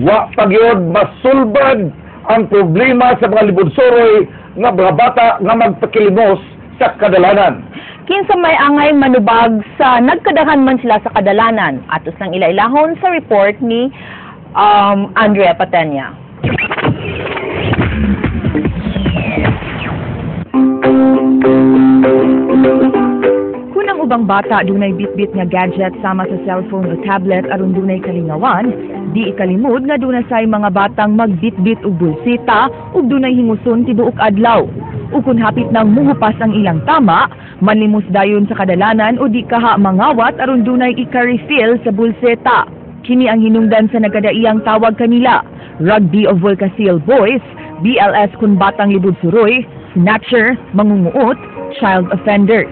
Wa pa gyud masulbad ang problema sa mga libudsuroy nga mga bata nga magpakilimos sa kadalanan. Kinsa may angay manubag sa nagkadahan man sila sa kadalanan? Atos ng ilailahon sa report ni Andrea Patenya. Kung ang ubang bata dunay bitbit nga gadget sama sa cellphone o tablet aron dunay kalingawan, di ikalimod nga dunay say mga batang magbitbit og bulsita ug dunay hinguson tibuok adlaw. Ug kun hapit nang muhupas ang ilang tama, manlimos dayon sa kadalanan o di kaha mangawat aron dunay ika-refill sa bulseta. Kini ang hinungdan sa nagkadaiyang tawag kanila, Rugby of Volcasil Boys, BLS kun batang libud suroy, snatcher, mangunguot, child offenders.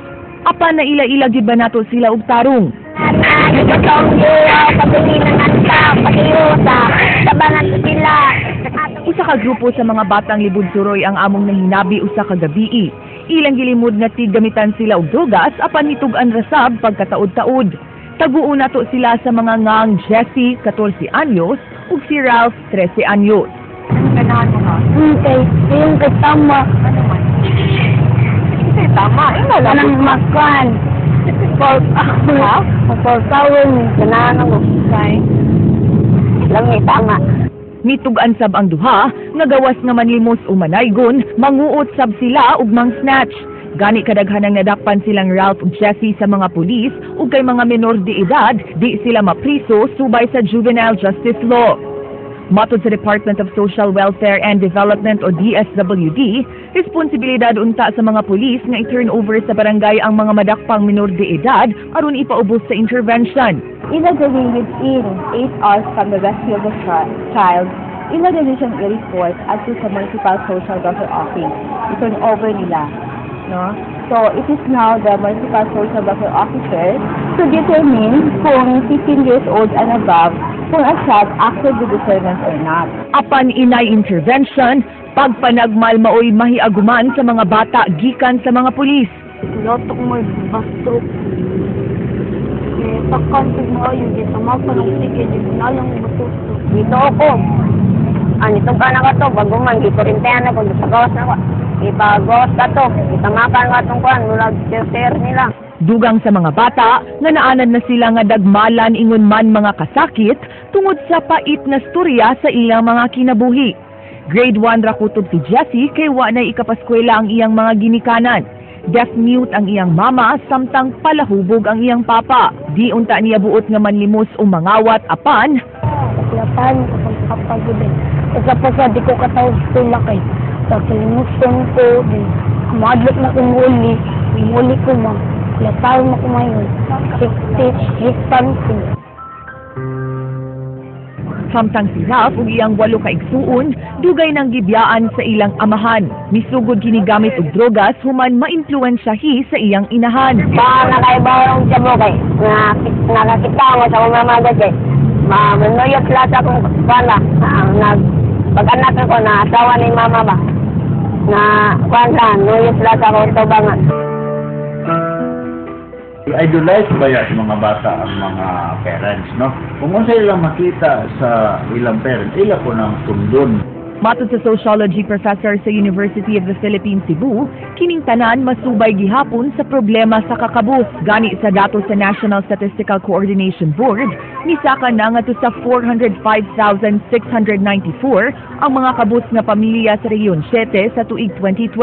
Apan na ila-ila gyud ba nato sila og tarong? Usa ka grupo sa mga batang libud suroy ang among nahinabi usa ka gabii. Ilang gilimod nga tiggamitan sila og drogas apan mitug-an rasab pagkataod-taod. Taguon nato sila sa mga ngang Jesse, 14 anyos, ug si Ralph, 13 anyos. Ganahan mo ka? Kay, yung kay tama. Ano man? Kasi tama. Ikaw lang. Anang makan. For, Ha? for power, ganahan ako. Okay. Lang tama. Mitug-an sab ang duha, nga gawas nga manlimos o manaygon, manguot sab sila ug mang-snatch. Gani kadaghan ang nadakpan silang Ralph ug Jesse sa mga pulis ug kay mga menor de edad, di sila mapriso subay sa Juvenile Justice Law. Matod sa Department of Social Welfare and Development o DSWD, responsibilidad unta sa mga pulis nga i-turn over sa barangay ang mga madakpang menor de edad aron ipaubos sa intervention. Ilagay within 8 hours from the rescue of the child, ilagay siyang i-report at sa Municipal Social Welfare Office. I-turn over nila. No? So, it is now the Municipal Social Welfare Officer to determine kung 15 years old and above, kung a child acted with discernment or not. Apan inay intervention, pagpanagmal maoy mahiaguman sa mga bata gikan sa mga pulis. Lotok mo, bastro. Eh, takkan sa mga yun, di tama pa ng sige, di ko na lang matuto. Dito ako. Ah, nitong ka na ka to, bago man, dito rin tayo na, pag sa gawas na ko. Ipagawas ka to, itamakan ka itong kuhan, mula share nila. Dugang sa mga bata, nga naanad na sila nga dagmalan ingon man mga kasakit tungod sa pait na storya sa ilang mga kinabuhi. Grade 1 ra kutob si Jesse kay wa na ikapaskwela ang iyang mga ginikanan. Deaf mute ang iyang mama samtang palahubog ang iyang papa. Di unta niya buot nga manlimos o mangawat apan Kaplapan ko pagkapagod eh. Isa pa sa di ko katawag sa kay. Sa kalimutan ko, din, madlok na kong uli, umuli ko ma. Kulataw na ko mayon. Hiktan ko. Samtang si Ralph ug iyang 8 ka igsuon, dugay nang gibiyaan sa ilang amahan. Misugod kini gamit og drogas human maimpluwensyahi sa iyang inahan. Baka nakaibaw ng sabo kay, na, nakakita ko sa akong mama kay, manuyot sila sa akong kuwan ba, pag-anak ko na asawa ni mama ba, na kuwan sa, nuyot sila sa akong tubangan. I-idolize ba ya sa mga bata ang mga parents, no? Kung unsa ilang makita sa ilang parents, ila po nang sundon. Matod sa sociology professor sa University of the Philippines Cebu, kining tanan masubay gihapon sa problema sa kakabus. Gani sa datos sa National Statistical Coordination Board, misaka na ngadto sa 405,694 ang mga kabus nga pamilya sa Rehiyon 7 sa tuig 2012.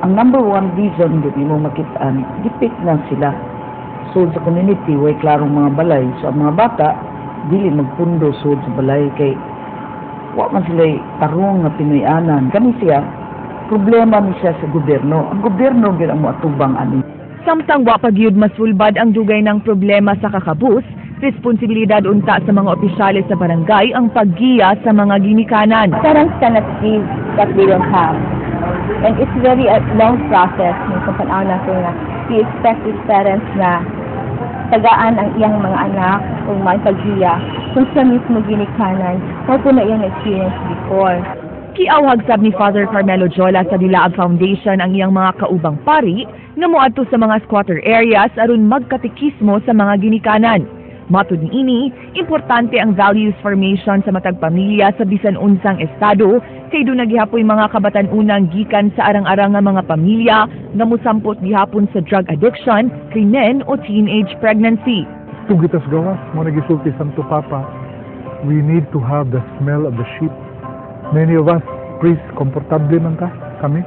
Ang number one reason gud nimo makitaan, gipik na sila. So sa community way klarong mga balay, so ang mga bata dili magpundo sud sa balay kay wa man sila tarong nga Pinoy-anan. Kani siya problema ni siya sa gobyerno. Ang gobyerno gyud ang moatubang ani. Samtang wa pa gyud masulbad ang dugay ng problema sa kakabus, responsibilidad unta sa mga opisyales sa barangay ang paggiya sa mga ginikanan. Parents cannot give what they don't have. And it's very a long process. Kung panahon natin na we expect these parents na tagaan ang iyang mga anak o mga paghiya kung sa mismo ginikanan o kung na iyang experience before. Kiawhag sab ni Father Carmelo Jola sa Dilaab Foundation ang iyang mga kaubang pari nga moadto sa mga squatter areas aron magkatikismo sa mga ginikanan. Matud niini, importante ang values formation sa matag pamilya sa bisan unsang estado kay duna gihapoy mga kabatan-unang gikan sa arang-arang nga mga pamilya nga mosampot gihapon sa drug addiction, krimen o teenage pregnancy. Tugi tas gawas, mao na gisulti Santo Papa, we need to have the smell of the sheep. Many of us, priests, komportable man ka, kami.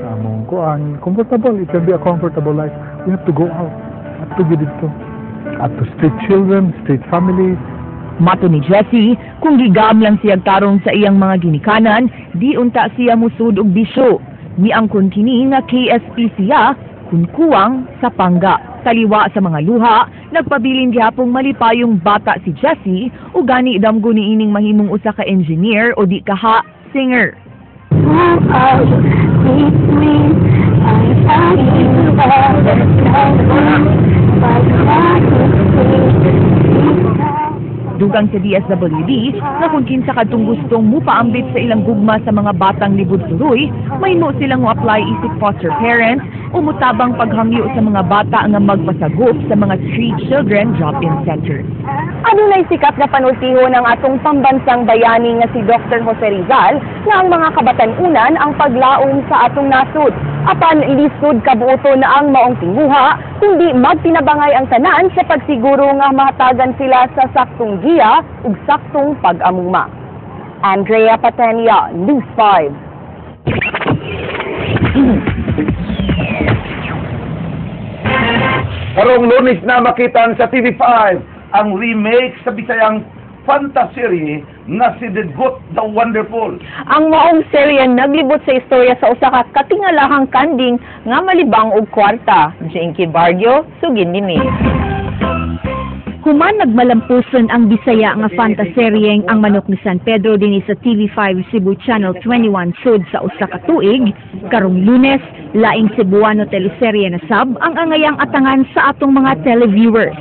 Among kuan, comfortable, it can be a comfortable life. We have to go out. At to didto. At to street children, street families. Matud ni Jesse, kung gigam lang siya tarong sa iyang mga ginikanan, di unta siya musud og bisyo. Niangkon kini nga KSP siya kung kuwang sa pangga. Taliwa sa mga luha, nagpabilin gihapong malipayong bata si Jesse ug gani damgo niining mahimong usa ka engineer o di kaha singer. Who are you between ang aking pagkakas. Dugang sa DSWD nga kung kinsa kadtong gustong mupaambit sa ilang gugma sa mga batang libud suroy, mahimo silang mo-apply isip foster parents o mutabang paghangyo sa mga bata nga magpasagop sa mga street children drop-in centers. Adunay sikat na panultihon ang atong pambansang bayani nga si Dr. Jose Rizal nga ang mga kabatan-unan ang paglaom sa atong nasod. Apan lisod kabuoton na ang maong tinguha, kundi magtinabangay ang tanan sa pagsiguro nga mahatagan sila sa saktong giya ug saktong pag-amuma. Andrea Patenia, News 5. Karong Lunes na makitan sa TV5 ang remake sa Bisayang fantasy nga si The Good, The Wonderful. Ang maong serye naglibot sa istorya sa usa ka katingalahang kanding nga malibang og kwarta. Jinky Barrio, sugin ni May. Human nagmalampuson ang Bisaya nga fantaseryeng Ang Manok ni San Pedro dinhi sa TV5 Cebu Channel 21 sud sa usa ka tuig, karong Lunes, laing Cebuano teleserye na sab ang angayang atangan sa atong mga televiewers.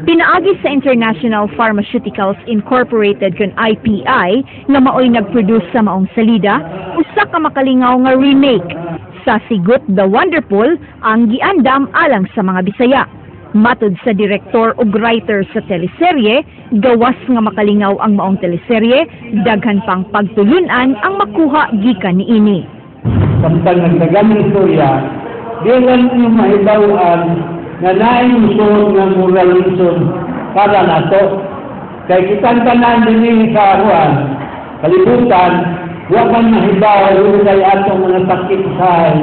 Pinaagi sa International Pharmaceuticals Incorporated kon IPI nga maoy nagproduce sa maong salida, usa ka makalingaw nga remake sa Sigut the Wonderful ang giandam alang sa mga Bisaya. Matod sa direktor ug writer sa teleserye, gawas nga makalingaw ang maong teleserye, daghan pang pagtulunan ang makuha gikan niini. Samtang nagdagan ng istorya, di lang ninyo mahibaw-an nga naay musuot nga moral lesson para nato. Kay kitang tanan dinhi sa kuan, kalibutan, wa man mahibaw kay atong mga sakit sa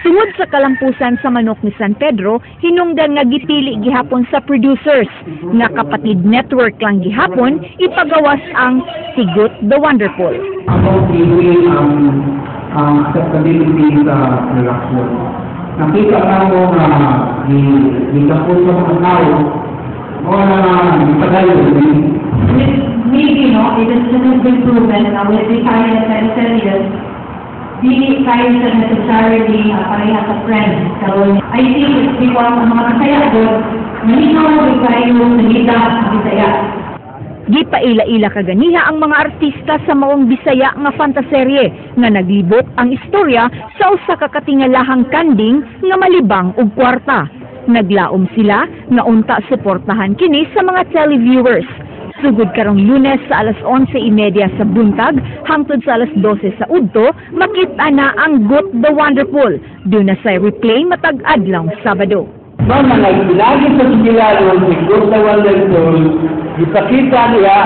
Tungod sa kalampusan sa Manok ni San Pedro, hinungdan nga gipili gihapon sa producers nga kapatid network lang gihapon ipagawas ang Sigut the Wonderful. Ako pili ang acceptability sa production. Nakita na mo nga gitapon sa mga tao, o na gipadayon. Maybe, no, it has been proven na with Bisaya teleseries, dili kayo sa necessarily pareha sa friends. So, I think it's because ang mga Bisaya doon, malinaw na kayo sa lida sa Bisaya. Gipaila-ila kaganiha ang mga artista sa maong Bisaya nga fantaserye nga naglibot ang istorya sa usa ka katingalahang kanding nga malibang og kwarta. Naglaom sila nga unta suportahan kini sa mga televiewers. Sugod karong Lunes sa alas 11:30 sa buntag hangtod sa alas 12 sa udto, makita na ang Good the Wonderful. Duna sa replay matag adlaw Sabado. Mama, nagbilagi sa Sibilano, si Good the Wonderful, ipakita niya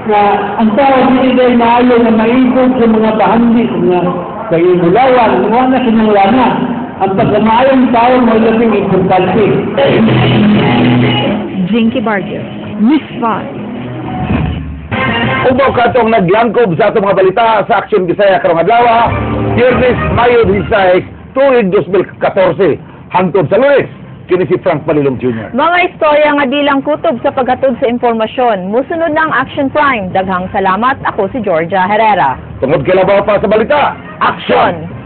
na ang tao hindi dahil maayo na maibog sa mga bahandi, sa mga kayumulawan, wala na kinanglanan. Ang pagkamaayong tao mo labing importante. Jinky Barrio, News 5. Ubaw katong naglangkob sa atong mga balita sa Action Bisaya karong adlaw, Biyernes, Mayo 16, tuig 2014. Hangtod sa Lunes, kini si Frank Palilong Jr. Mga istorya nga di lang kutob sa paghatod sa impormasyon. Musunod na ang Action Prime. Daghang salamat. Ako si Georgia Herrera. Tungod kay labaw pa sa balita, Action!